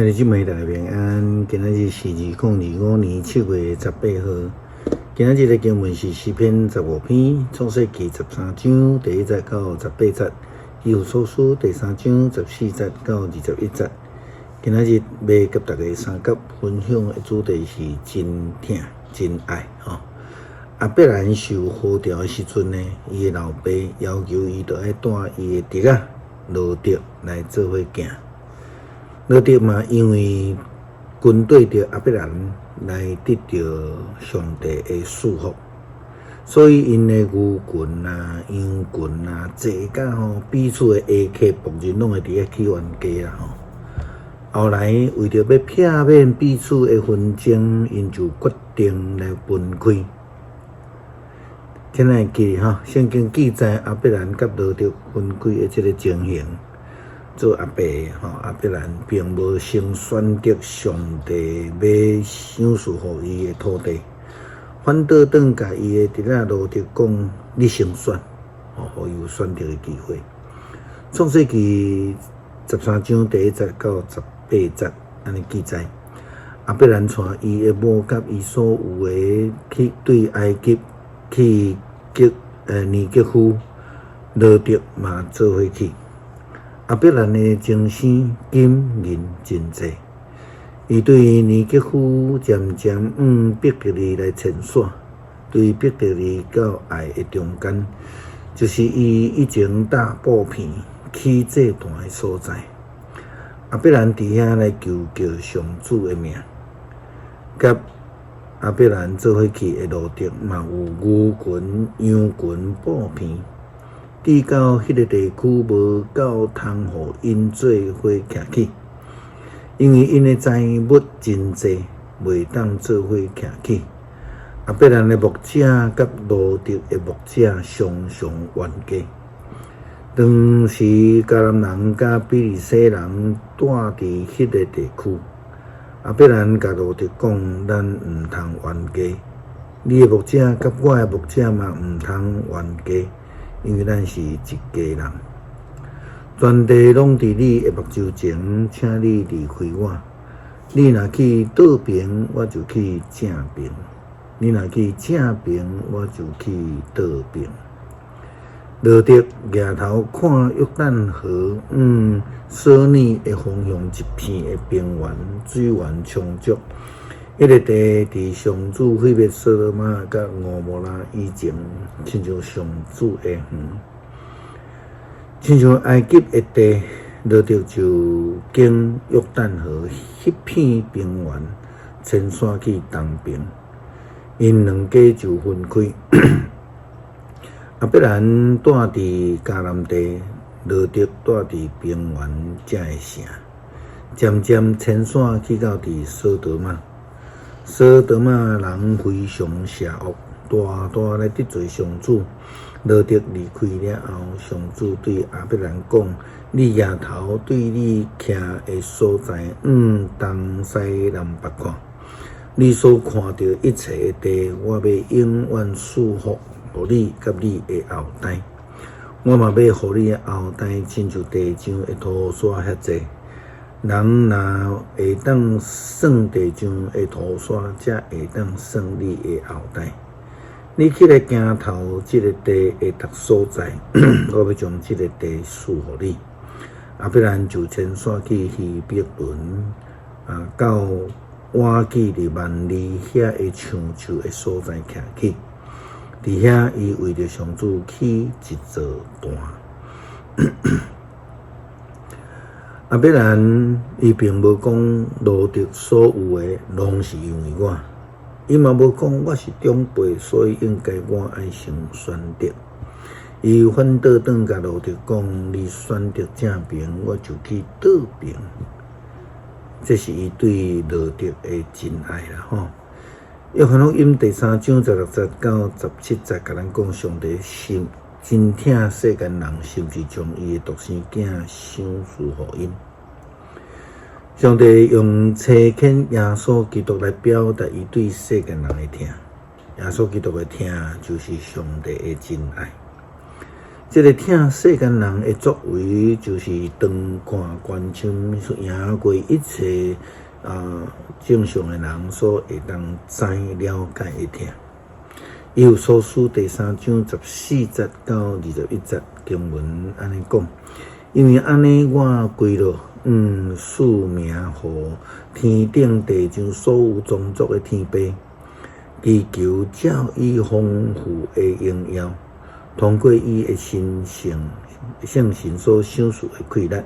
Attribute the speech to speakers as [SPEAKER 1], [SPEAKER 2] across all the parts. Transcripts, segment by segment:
[SPEAKER 1] 兄弟姊妹大家平安，今仔日是2025年7月18號。今仔日的經文是詩篇15篇，創世記13章第1節到18節，以弗所書第三章14節到21節。今仔日欲佮大家相佮分享的主題是真疼真愛吼。亞伯蘭受呼召的時陣呢，伊的老爸要求伊著愛帶伊的侄仔羅得來做伙行。羅得嘛，因為跟綴著亞伯蘭來得著上帝的賜福，所以𪜶的牛群啊、羊群啊，濟甲吼彼此的下客僕人攏會佇遐去冤家啦吼。後來為著欲避免彼此的紛爭，𪜶就決定來分開。請咱會記吼，聖經記載亞伯蘭佮羅得分開的這个情形。做阿爸吼，亞伯蘭並無先選擇上帝欲賞賜予伊的土地，反倒轉共伊的侄仔羅得講：你先選，吼，予伊有選擇的機會。創世記13章第1節到18節，按呢記載：亞伯蘭帶伊的某佮伊所有的去對埃及去吉尼格夫，羅得嘛做伙去。亞伯蘭的終生金銀真濟，伊對尼格夫漸漸往伯特利來遷徙，對伯特利到愛的中間，就是伊以前搭布棚起祭壇的所在。亞伯蘭佇遐來求告上主的名，佮亞伯蘭做伙去的羅得嘛有牛群、羊群、布棚。直到彼个地區無夠通予𪜶做伙徛起，因為𪜶的財物真濟，袂當做伙徛起。亞伯蘭的牧者佮羅得的牧者常常冤家。當時迦南人佮比利洗人住佇彼个地區，亞伯蘭共羅得講：咱毋通冤家，你的牧者佮我的牧者嘛毋通冤家。因為咱是一家人，全地攏佇你的目睭前，請你離開我。你若去倒爿，我就去正爿；你若去正爿，我就去倒爿。羅得舉頭看約旦河，往索尼的方向一片的平原，水源充足。彼个地佇上主毀滅所多瑪佮蛾摩拉以前，親像上主的園，親像埃及的地，羅得就經約旦河彼片平原，遷徙去東爿。𪜶兩家就分開。亞伯蘭住佇迦南地，羅得住佇平原遮的城，漸漸遷徙去到佇所多瑪。所多瑪人非常邪惡，大大來得罪上主。羅得離開了後，上主對亞伯蘭講：你舉頭對你徛的所在往東西南北看，你所看著一切的地，我欲永遠賜福予你佮你的後代。我嘛欲予你的後代親像地上的土沙遐濟。人若會當算地上的土沙，才會當算你的後代。你起來行透這个地的逐所在，我欲將這个地賜予你。亞伯蘭就遷徙去希伯崙，到瓦記佇幔利遐的橡樹的所在徛起。佇遐，伊為著上主起一座壇。亞伯蘭伊並無講羅得所有的攏是因為我，伊嘛無講我是長輩，所以應該我愛先選擇。伊反倒轉共羅得講，你選擇正爿，我就去倒爿。這是伊對羅得的真愛啦吼。約翰福音第三章16節到17節，共咱講上帝心真疼世間人，甚至將伊的獨生囝賞賜予𪜶。上帝用差遣耶穌基督來表達伊對世間人的疼。耶穌基督的疼就是上帝的真愛。這个疼世間人的作為，就是長看懸深，贏過一切正常的人所會當知了解的疼。以弗所書第三章14節到21節經文按呢講，因為按呢我歸落，賜名予天頂地上所有種族的天父，祈求照伊豐富的榮耀，通過伊的神聖聖神所賞賜的氣力，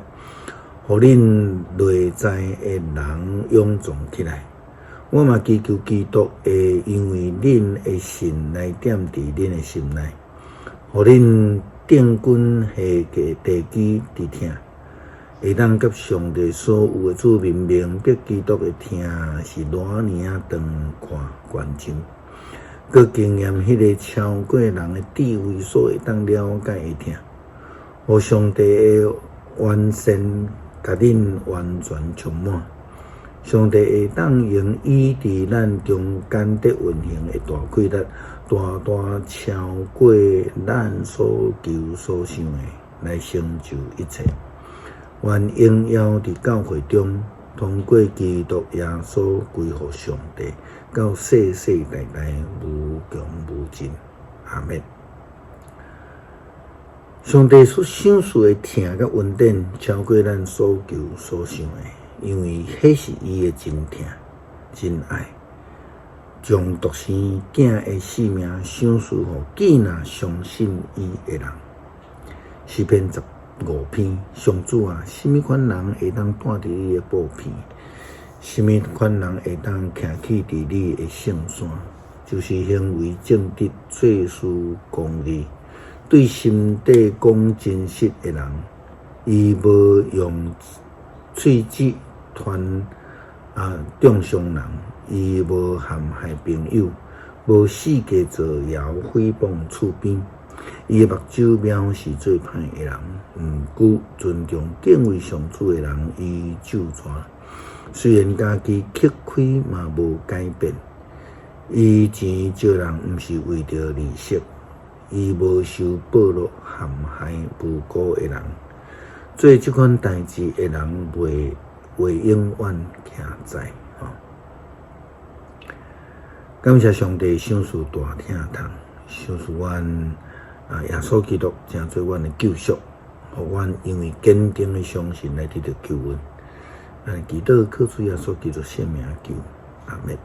[SPEAKER 1] 予恁內在的人勇壯起來。我嘛祈求基督會因為恁的信來踮佇恁的心內，予恁定根下個地基佇疼，會當佮上帝所有的子民明白基督的疼是偌爾仔長闊懸深，閣經驗彼个超過人的智慧所會當了解的疼，予上帝的完善共恁完全充滿。上帝會當用伊佇咱中間得運行的大氣力，大大超過咱所求所想的，來成就一切。願榮耀佇教會中，通過基督耶穌歸予上帝，到世世代代無窮無盡。阿們。上帝所賞賜的疼佮恩典，超過咱所求所想的。因為彼是伊的真疼、真愛，將獨生囝的性命賞賜予既若相信伊的人。詩篇15篇，上主啊，啥物款人會當住佇你的寶棚？啥物款人會當徛起佇你的聖山？就是行為正直、做事公義、對心底講真實的人。伊無用喙舌傳中傷人，伊無陷害朋友，無四界造謠誹謗厝邊。伊的目睭藐視做歹的人，毋過尊重敬畏上主的人，伊咒詛。雖然家己吃虧嘛無改變，伊錢借人毋是為著利息，伊無收報禄陷害無辜的人。做這款代誌的人，袂永遠徛在。吼，感謝上帝賞賜大疼痛，賞賜阮耶穌基督成做阮的救贖，予阮因為堅定的相信來得著救恩。咱祈禱靠主耶穌基督聖名求，阿們。